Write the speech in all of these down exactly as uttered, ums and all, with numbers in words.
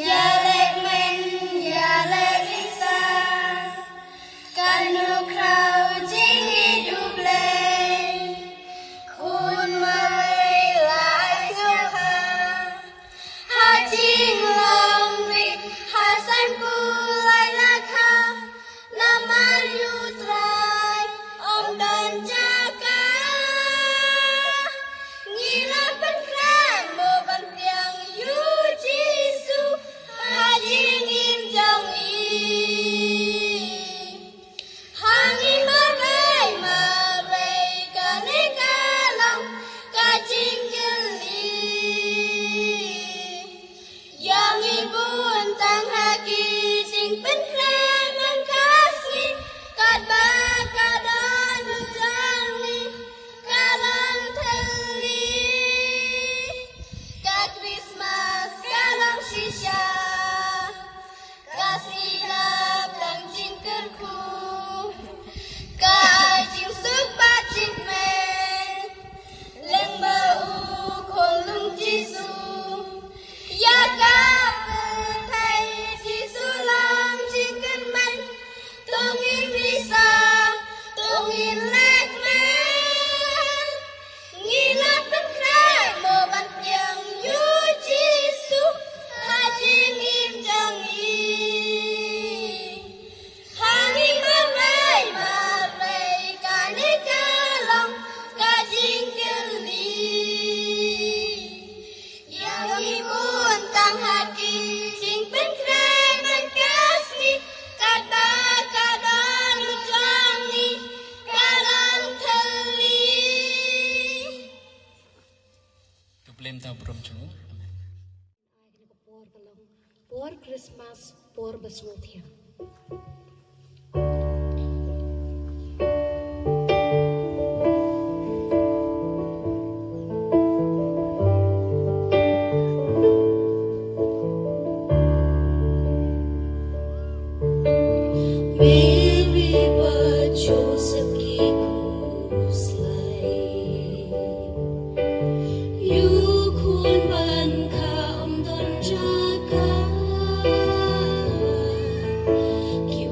Ïa leh men, ïa leh isa, kan u khraw jingïeit U Blei. Khun Mari la ai sngewbha ha jinglong rit, ha saiñ pule la kha. Namar ïa U Trai ym don jaka. Ngi la pynkhreh mo ban pdiang ïa U Jisu ha jingim jong ngi. Ha ngi marwei marwei kane ka long ka jingkylli. Ïa ngi bun tang ha ki jingpynkhreh man ka sngi, katba ka dohnud jong ngi ka long thylli. Ka Krismas ka long shisha, ka sngewdap tang jingkyrkhu, ka jingsuk bad jingkmen. Lyngba u khunlung Jisu, ïa ka pyrthei Jisu long jingkyrmen. To ngin risa, to ngin leh kmen. Ngi la pynkhreh mo ban pdiang ïa U Jisu ha jingim jong ngi. Ha ngi marwei marwei kane ka long ka jingkylli. Ïa ngi bun tang ha ki jingpynkhreh man ka sngi, katba ka dohnud jong ngi ka long thylli. To blame ta brum jong u. Amen. Ai kane ka por ka long por Krismas, por ba sngewthiang. Mary bad Joseph ki khuslai. Ïa u khun ban kha ym don jaka. Ki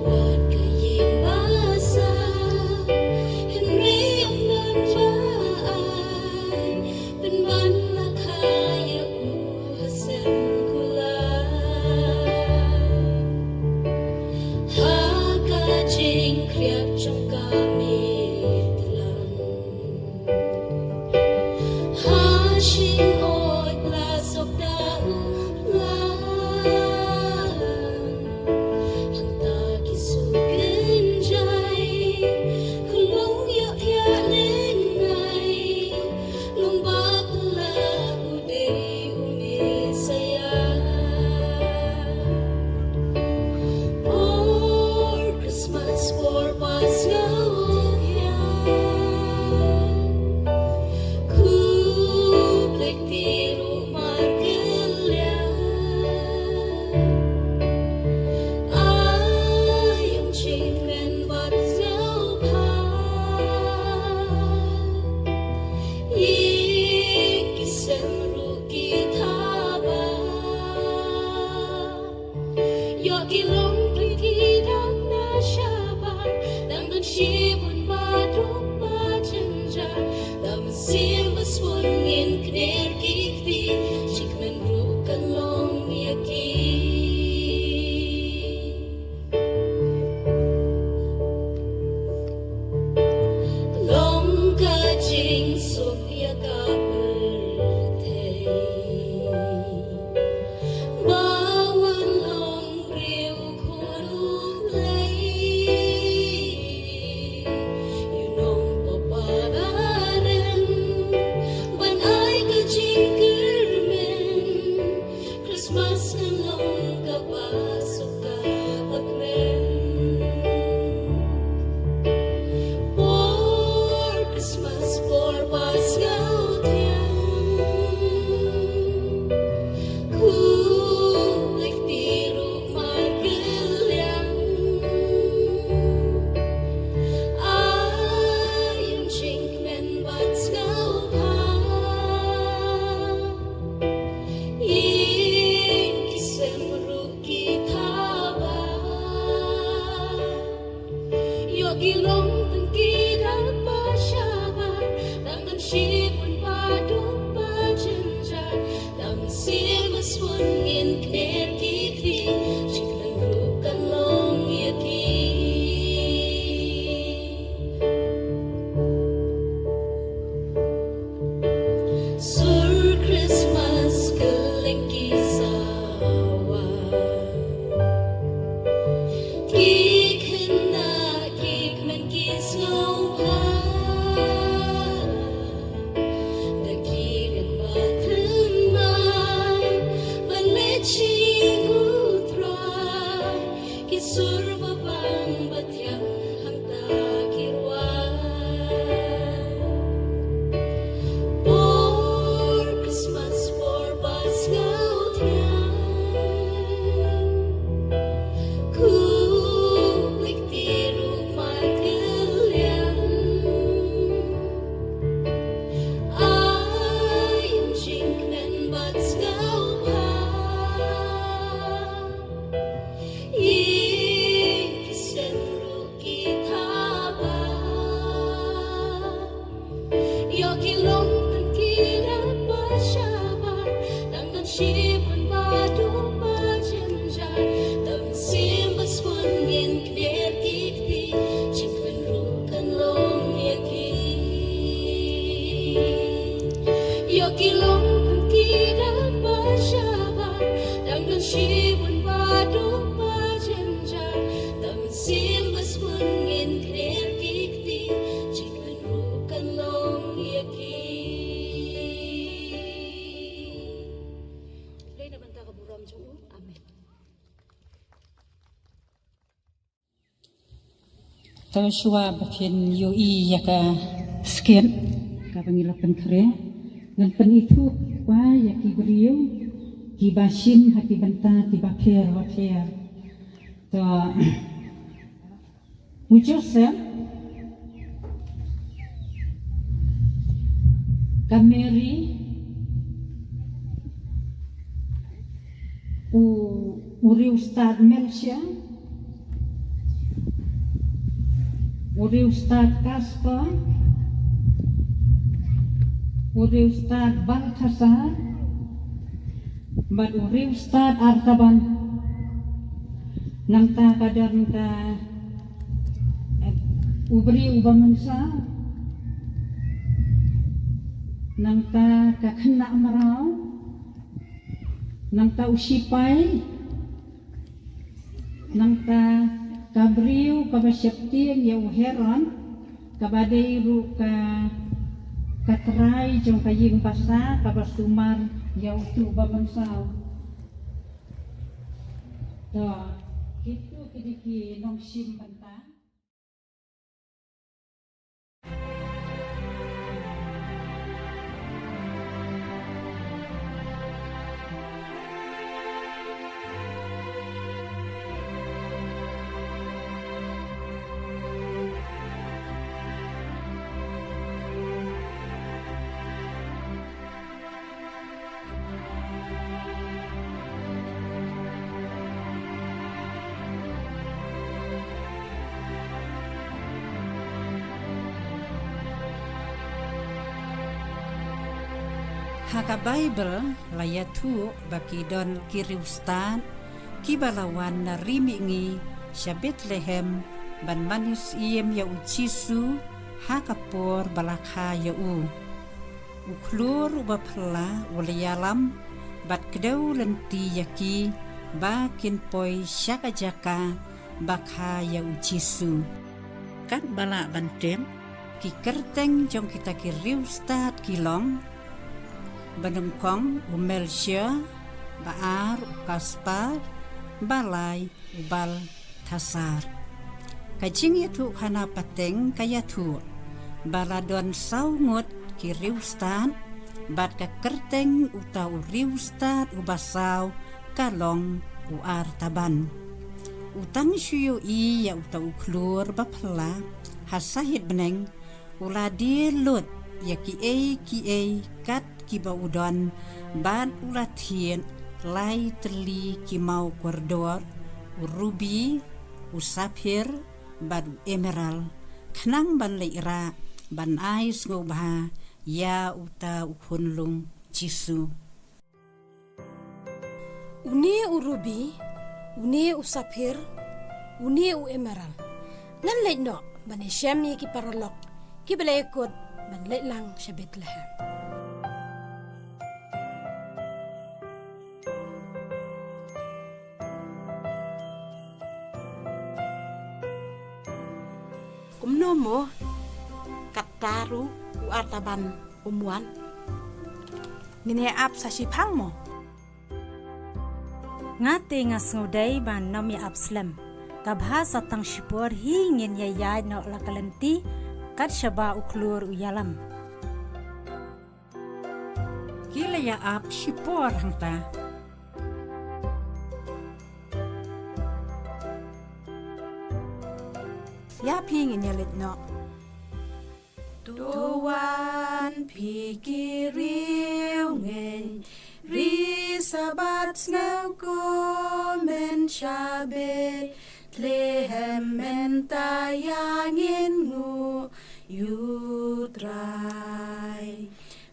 Por Christmas, por ba sngewthiang, khublik ti ruh mar kylliang. Ai ym jingkmen bad sngewbha, ïing ki sem ruh ki thaba. Ïoh ki long tang ki dap ba shabar, tang don shibun ba duk ba jynjar. Tang sim ba sbun ngin kner ki kti, jingkmen ruh kan long ïa ki. Sur Christmas kylleng ki sawa, ki khynnah ki kmen ki sngewbha, da ki riewpath thymmai ban leit sha U Trai, ki sur ba bang ba thiang hangta ki rwai. Por Christmas, por ba sngewthiang, khublik ti ruh mar kylliang. Ai ym jingkmen bad sngewbha, ïing ki sem ruh ki thaba. Ïoh ki long tang ki dap ba shabar, tang don shibun ba duk ba jynjar. Tang sim ba sbun ngin kner ki kti, jingkmen ruh kan long ïa ki. Ïoh ki long tang ki dap ba shabar, tang don shibun ba duk ba jynjar. Tang sim ba sbun ngin kner ki kti, jingkmen ruh kan long ïa ki. Khublei na bynta ka burom jong U. Amen. To shuwa ba phin ïohi ïa ka skit kaba ngi la pynkhreh, ngan pynithuh ba ïa ki briew kiba shim ha ki bynta kiba pher ba pher. To u Joseph, ka Mary, u, u riewstad Melchia, u riewstad Kasper, u riewstad Balthasar, bad u riewstad Artaban. Nangta ka don ka, eh, u briew uba mynsaw. Nangta ka khynnah mraw. Nangta u sipai. Nangta ka briew kaba sheptieng ïa u Herod, kaba dei ruh ka, ka trai jong ka ïing basa kaba sumar ïa utu uba mynsaw. To, kito ki dei ki nongshim bynta. Ha ka Baibl la ïathuh ba ki don ki riewstad kiba la wan na ri mihngi sha Bethlehem ban mane syiem ïa u Jisu ha ka por ba la kha ïa u. U khlur uba phylla u la ïalam bad kdew lynti ïa ki ba kin poi sha ka jaka ba kha ïa u Jisu. Katba lah ban tip, ki kyrteng jong kita ki riewstad ki long: ba nyngkong u Melchia, ba ar u Kasper, ba lai u Bal Hasar. Ka jingïathuhkhana pateng ka ïathuh ba la don saw ngut ki riewstad, bad ka kyrteng uta u riewstad uba saw ka long u Artaban. U tang shu ïohi ïa uta u khlur ba phylla ha sahit bneng, u la die lut ïa kiei kiei kat kiba u don, bad u la thied lai tylli ki maw kordor, u rubi, u saphir, bad u emerald, khnang ban leit rah ban ai sngewbha ïa uta u khunlung Jisu. Une u rubi, une u saphir, une u emerald. Ngan leit noh ban ïashem ïa ki paralok kiba la ïakut ban leit lang sha Bethlehem. Kumno mo, katta ruh u Artaban um wan? Ngin ïa ap sa shiphang mo? Nga te nga sngewdei ban ym ïa ap slem. Ka bha sa tang shipor hi ngin ïa ïaid noh la ka lynti, kat shaba u khlur u ïalam. Ki la ïa ap shipor hangta. Ïa phi ngin ïa leit noh. To wan phi ki riewngeit, ri Sabbath sngewkmen sha Bethlehem, mynta ïa ngin nguh ïa u Trai.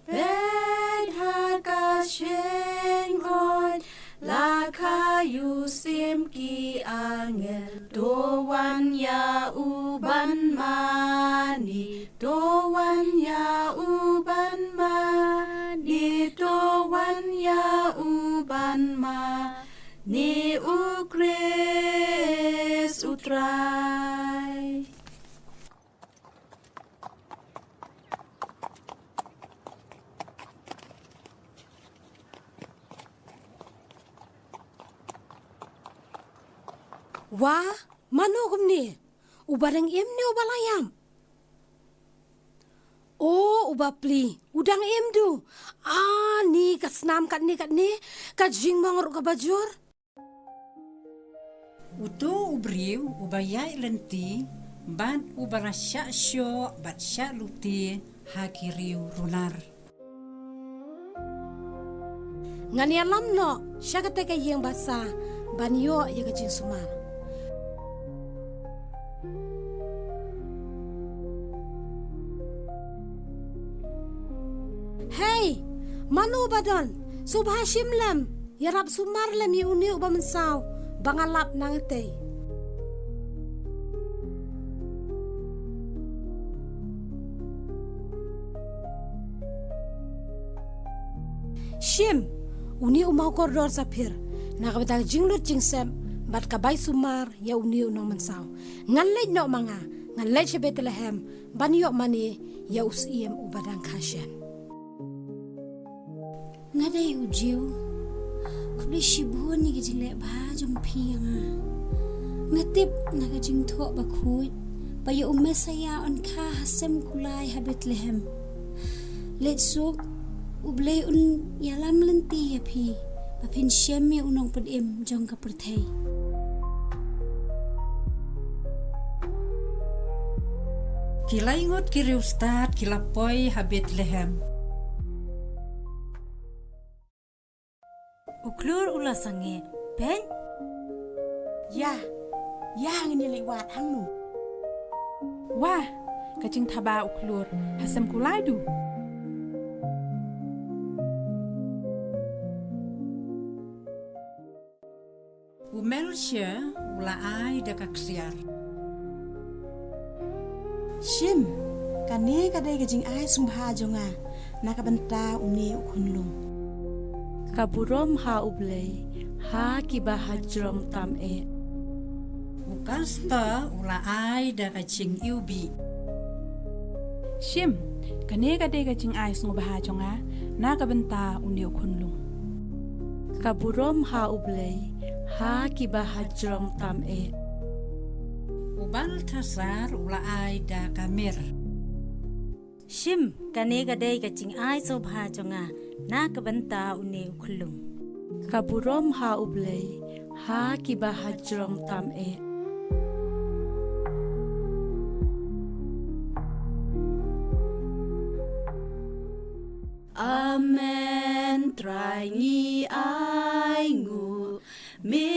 Peit ha ka shyngoid la kha ïa u sim ki angel. To wan ïa u ban mane, to wan ïa u ban mane, to wan ïa u ban mane, u Khrist u Trai. Wah, mano kumne? Uba dang im ne uba la ïap? O, uba pli, u dang im du. Ah, ni ka snam katne katne, ka jingmong ruh kaba jur. Uto u briew uba ïaid lynti bad uba la shah shoh bad shah lute ha ki riew runar. Ngan ïalam noh sha kata ka ïing basa ban ïoh ïa ka jingsumar. Hei, mano ba don? Sngewbha shim lem. Ïarap sumar lem ïa une uba mynsaw ba nga lap na ngatei. Shim, une u maw kordor saphir, na ka bynta ka jinglut jingsep bad ka bai sumar ïa une u nongmynsaw. Ngan leit noh ma nga, ngan leit sha Bethlehem ban ïoh mane ïa u syiem uba dang kha shen. Nga dei u Jiw. Khublei shibun ïa ka jingleh bha jong phi ïa nga. Nga tip na ka jingthoh bakhuid ba ïa u Messaïah un kha ha sem kulai ha Bethlehem. Leit suk, U Blei un ïalam lynti ïa phi ba phin shem ïa u nongpynim jong ka pyrthei. Ki lai ngut ki riewstad ki la poi ha Bethlehem. U khlur u la sangeh, peit. Ïa, ïa ngin ïa leit wad hangno? Wah, ka jingthaba u khlur ha sem kulai du. U Melshia u la ai da ka ksiar. Shim, kane ka dei ka jingai sngewbha jong nga na ka bynta une u khunlung. Ka burom ha U Blei ha kiba hajrong tam eh. U Kasper u la ai da ka jingiwbih. Shim, kane ka dei ka jingai sngewbha jong nga na ka bynta une u khunlung. Ka burom ha U Blei ha kiba hajrong tam eh. U Balthasar u la ai da ka mir. Shim, kane ka dei ka jingai sngewbha jong nga na ka bynta une u khyllung. Ka burom ha U Blei ha kiba ha jrong tam eh. Amen. Trai ngi ai nguh me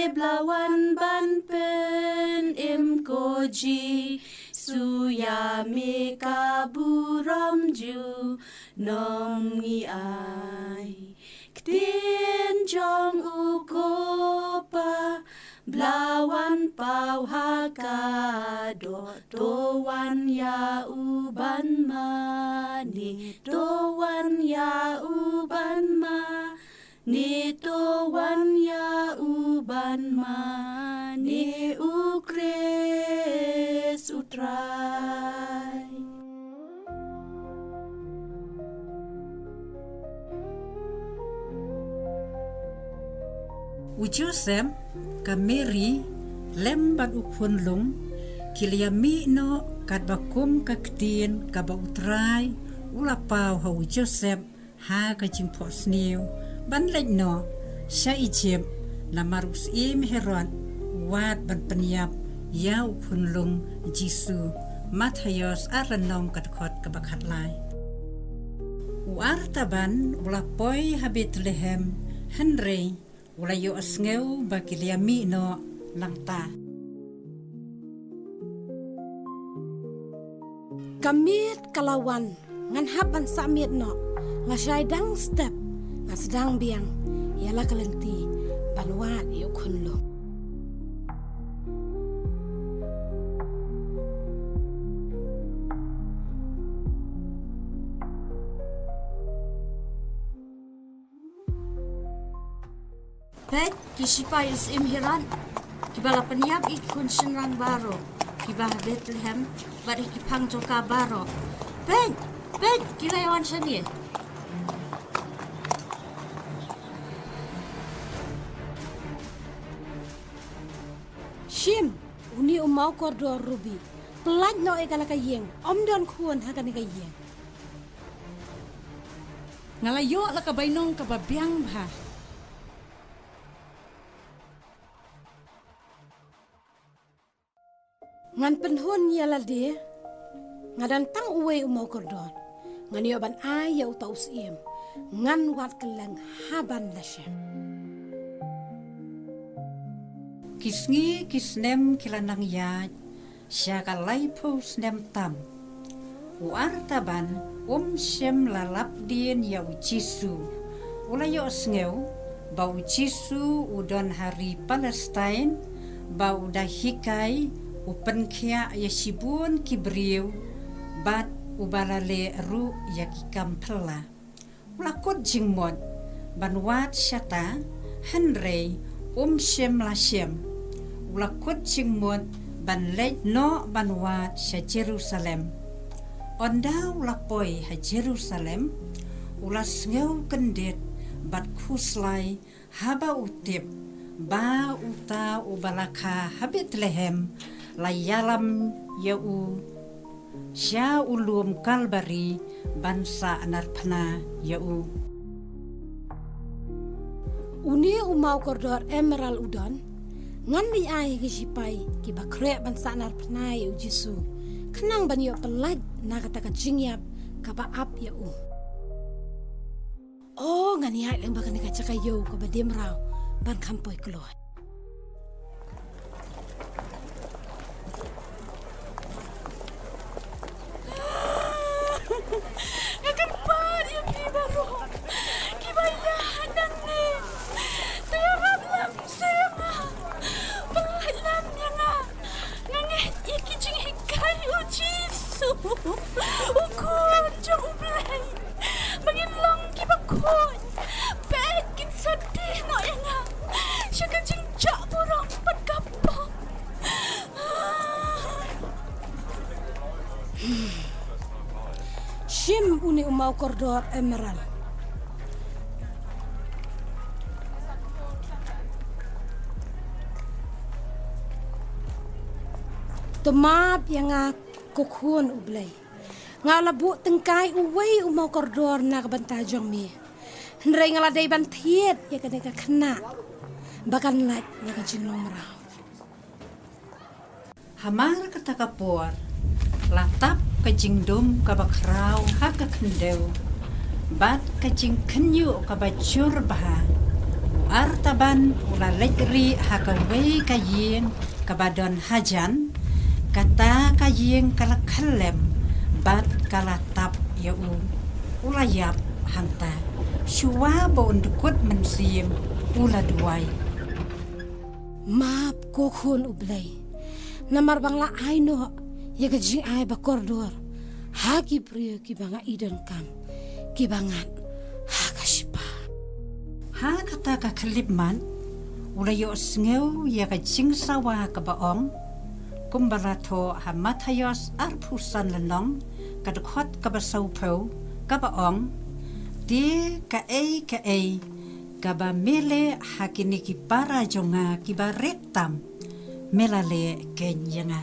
ba la wan ban pynim ko Jisu, ïa me ka burom junom ngi ai. Ktien jong u ko Pa ba la wan paw ha ka doh, to wan ïa u ban mane, to wan ïa u ban mane, to wan ïa u ban mane, U Khrist U Trai. U Joseph, ka Mary, lem bad u khunlung, ki la ïa mih noh katba kum ka ktien kaba U Trai u la paw ha u Joseph ha ka jingphohsniew ban leit noh sha Egypt, namar u syiem Herod u wad ban pynïap ïa u khunlung Jisu. Mathaios ar lynnong, ka dkhot kaba khatlai. U Artaban u la poi ha Bethlehem, hynrei u la ïohsngew ba ki la ïa mih noh nangta. Ka miet ka la wan, ngan hap ban sah miet noh. Lashai dang step nga sdang biang ïa la ka lynti ban wad ïa u khunlung. Peit, ki shipai u syiem Herod kiba la pynïap ïa ki khun shynrang baroh kiba ha Bethlehem bad ha ki phang jong ka baroh. Peit, peit, ki la ïa wan shane. Shim, une u maw kordor rubi. Pyllait noh ïa kane ka ïing, ym don khun ha kane ka ïing. Nga la ïoh la ka bainong kaba biang bha. Ngan pynhun ïa lade, nga don tang uwei u maw kordor. Ngan ïoh ban ai ïa uta u syiem. Ngan wad kylleng ha ban da shem. Ki sngi ki snem ki la nang ïaid, sha ka laiphew snem tam. U Artaban um shym la lap dien ïa u Jisu. U la ïohsngew ba u Jisu u don ha ri Palestine, ba u da hikai, u pynkhiah ïa shibun ki briew, bad uba la leh ruh ïa ki kam phylla. U la kut jingmut ban wad shata, hynrei um shym la shem. U la kut jingmut ban leit noh ban wad sha Jerusalem. Ynda u la poi ha Jerusalem, u la sngew kyndit bad khuslai haba u tip ba uta uba la kha ha Bethlehem la ïalam ïa u sha u lum Kalbari ban sahnarphna ïa u. Une u maw kordor Emerald u don, ngan leit ai ha ki shipai kiba khreh ban sahnarphna ïa u Jisu, khnang ban ïoh pyllait na kata ka jingïap kaba ap ïa u. O, ngan ïaid lyngba kane ka jaka ïew kaba die mraw ban kham poi kloi. Nga kyrpad ïa phi baroh kiba ïa hangne, to ïarap lem sha nga. Pyllait lem ïa nga. Nga ngeit ïa ki jinghikai u Jisu, u Khun jong U Blei. Ba ngin long kiba khuid. Peit, kin sa die noh ïa nga sha ka jingjah burom bad ka pop. Shim une u maw kordor Emerald. To map ïa nga, ko khun U Blei. Nga la buh tyngkai uwei u maw kordor na ka bynta jong me. Hynrei nga la dei ban thied ïa kane ka khynnah ba kan lait na ka jinglong mraw. Hamar kata ka por, la tap ka jingdum kaba khraw ha ka khyndew bad ka jingkhynñiuh kaba jur bha. U Artaban u la leit rieh ha kawei ka ïing kaba don hajan, kata ka ïing ka la khyllem bad ka la tap ïa u. U la ïap hangta. Shuwa ba un dkut mynsiem, u la duwai. Map ko khun U Blei. Namar ba nga la ai noh ïa ka jingai ba kordor ha ki briew kiba nga i donkam, kiba ngat ha ka shipa. Ha kata ka khyllipmat, u la ïohsngew ïa ka jingsawa kaba ong, kumba la thoh ha Mathaios arphew san lynnong, ka dkhot kaba sawphew, kaba ong, te kaei kaei kaba me leh ha kine ki para jong nga kiba rit tam, me la leh keiñ ïa nga.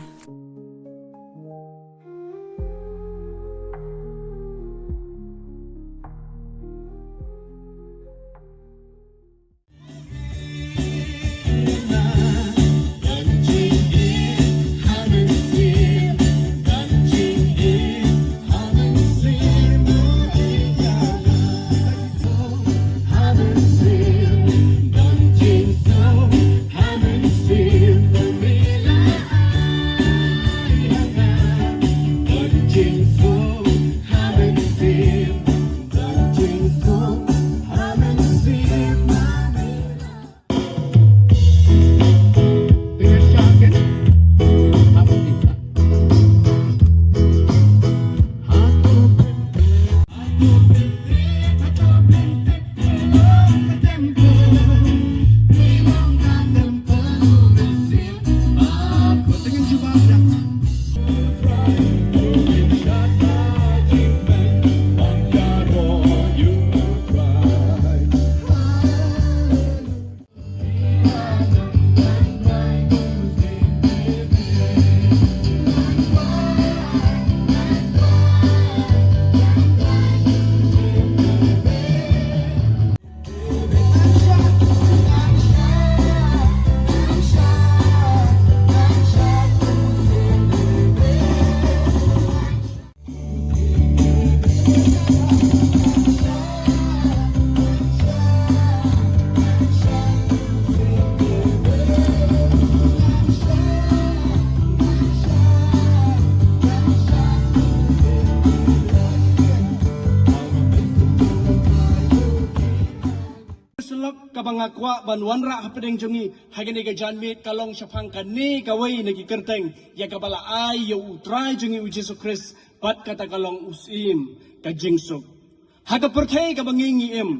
Syllok kaba nga kwah ban wanrah hapdeng jong ngi ha kane ka janmiet ka long shaphang kane kawei na ki kyrteng ïa kaba la ai ïa U Trai jong ngi U Jisu Khrist, bad kata ka long u Syiem ka jingsuk. Ha ka pyrthei kaba ngi ngi im,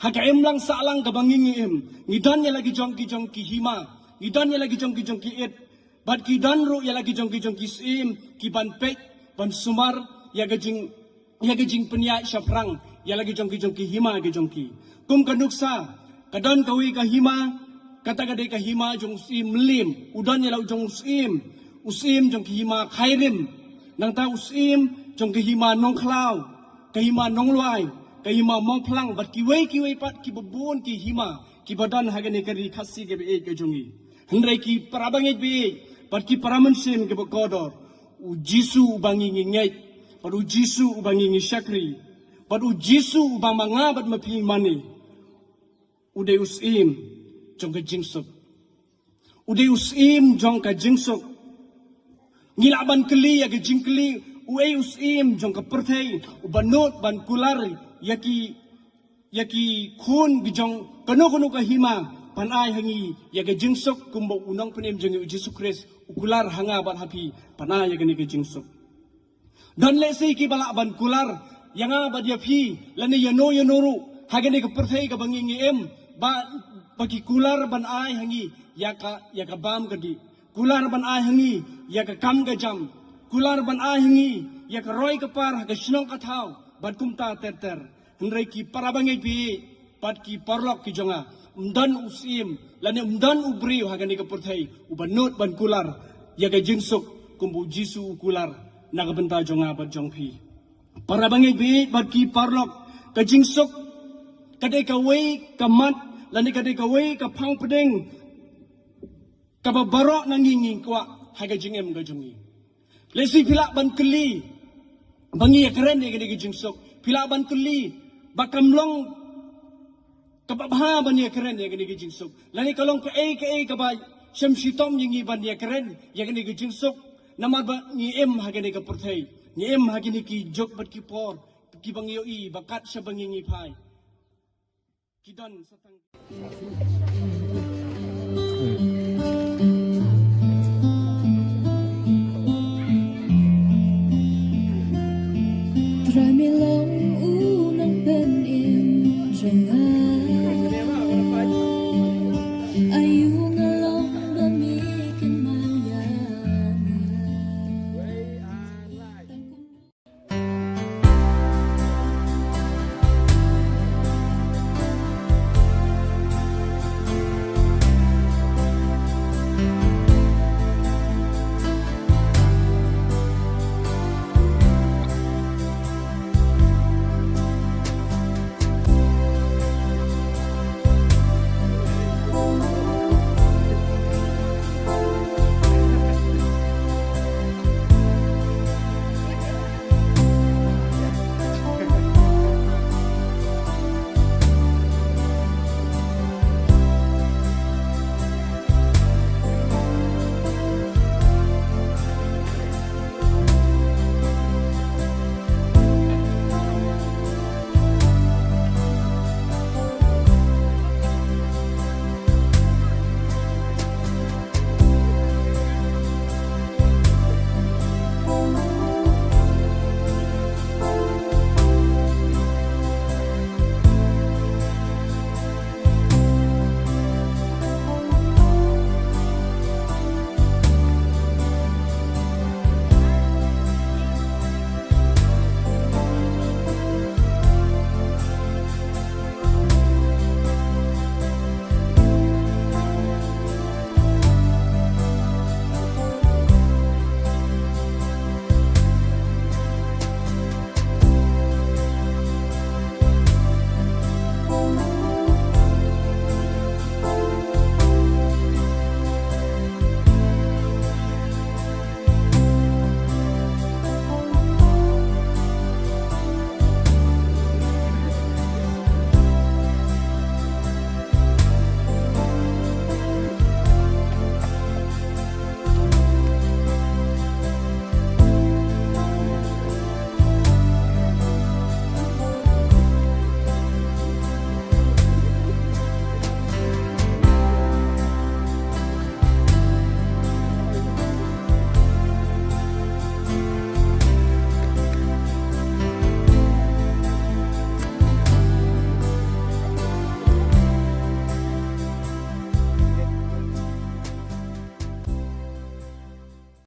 ha ka imlang sahlang kaba ngi ngi im, ngi don ïa la ki jong ki jong ki hima, ngi don ïa la ki jong ki jong ki it, bad ki don ruh ïa la ki jong ki jong ki syiem ki ban peit ban sumar ïa ka jing, ïa ka jingpynïaid shaphrang ïa la ki jong ki jong ki hima ki jong ki. Kum ka nuksa, ka don kawei ka hima, kata ka dei ka hima jong u Syiem Mylliem, u don ïa la u jong u Syiem, u Syiem jong ki hima Khairim, nangta u Syiem jong ki hima Nongkhlaw, ka hima Nonglwai, ka hima Mawphlang, bad kiwei kiwei pat kiba bun ki hima kiba don ha kane ka ri Khasi kaba ïeit ka jong ngi. Hynrei ki para bangeit baieit bad ki para mynsiem kiba kordor, u Jisu uba ngi ngi ngeit, bad u Jisu uba ngi ngi shakri, bad u Jisu uba ma nga bad ma phi ngi mane, u dei u Syiem jong ka jingsuk. U dei u Syiem jong ka jingsuk. Ngi lah ban kylli ïa ka jingkylli, uei u Syiem jong ka pyrthei uba nud ban kular ïa ki, ïa ki khun ki jong kano kano ka hima ban ai ha ngi ïa ka jingsuk, kumba u Nongpynim jong ngi u Jisu Khrist u kular ha nga bad ha phi ban ai ïa kane ka jingsuk. Don lehse kiba lah ban kular ïa nga bad ïa phi, lane ïano ïano ruh ha kane ka pyrthei kaba ngi ngi im, ba, ba ki kular ban ai ha ngi ïa ka, ïa ka bam ka dih, kular ban ai ha ngi ïa ka kam ka jam, kular ban ai ha ngi ïa ka roi ka par ha ka shnong ka thaw, bad kumta ter ter. Hynrei ki para bangeit baieit bad ki paralok ki jong nga, ym don u syiem lane ym don u briew ha kane ka pyrthei uba nud ban kular ïa ka jingsuk kumba u Jisu u kular na ka bynta jong nga bad jong phi. Para bangeit baieit bad ki paralok, ka jingsuk ka dei kawei ka mat lane ka dei kawei ka phang pdeng kaba baroh na ngi ngi kwah ha ka jingim ka jong ngi. Lehse phi lah ban kylli ba ngi ïakren ïa kane ka jingsuk, phi lah ban kylli ba kam long kaba bha ban ïakren ïa kane ka jingsuk, lane ka long kaei kaei kaba shem shitom ïa ngi ban ïakren ïa kane ka jingsuk. Namar ba ngi im ha kane ka pyrthei, ngi im ha kine ki juk bad ki por kiba ngi ïohi ba kat shaba ngi ngi phai ki don sa tang